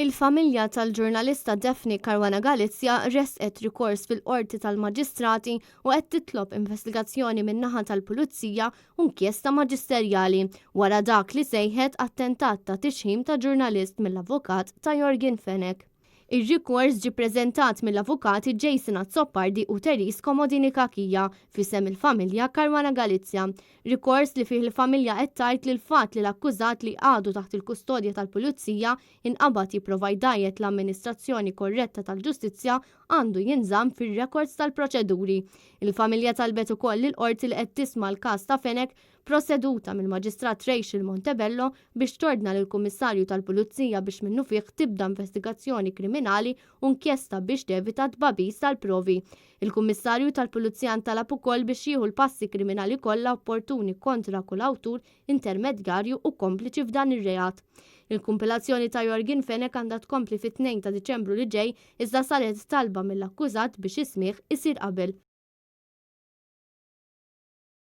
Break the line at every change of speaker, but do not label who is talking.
Il-familja tal-ġurnalista Daphne Caruana Galizia ressqet rikors fil-Qorti tal-Maġistrati u qed titlob investigazzjoni min-naħa tal-Pulizija u inkjesta maġisterjali wara dak li sejħet attentat ta' tixħim ta' ġurnalist mill-avukat ta' Yorgen Fenech. Ir-rikors ġie ppreżentat mill-avukati Jason Azzopardi u Therese Comodini Cachia f'isem il-familja Caruana Galizia. Rikors li fih il-familja qed tgħid li l-fatt li l-akkużat li għadu taħt il-kustodja tal-Pulizija inqabad jipprova jdgħajjet l-amministrazzjoni korretta tal-ġustizzja għandu jinżamm fir-rekords tal-proċeduri. Il-familja talbet ukoll lill-Qorti li qed tisma' l-każ ta' Fenech proseduta mill-Maġistrat Rachel Montebello biex tordna lill-Kummissarju tal-Pulizija biex minnufih tibda investigazzjoni kriminali u inkjesta biex tevita tbagħbis tal-provi. Il-Kummissarju tal-Pulizija ntalab ukoll biex jieħu l-passi kriminali kollha opportuni kontra kull awtur intermedjarju u kompliċi f'dan ir-reat. Il-kumpilazzjoni ta' Yorgen Fenech għandha tkompli fit-2 ta' Diċembru li ġej iżda saret talba mill-akkużat biex is-smigħ isir qabel.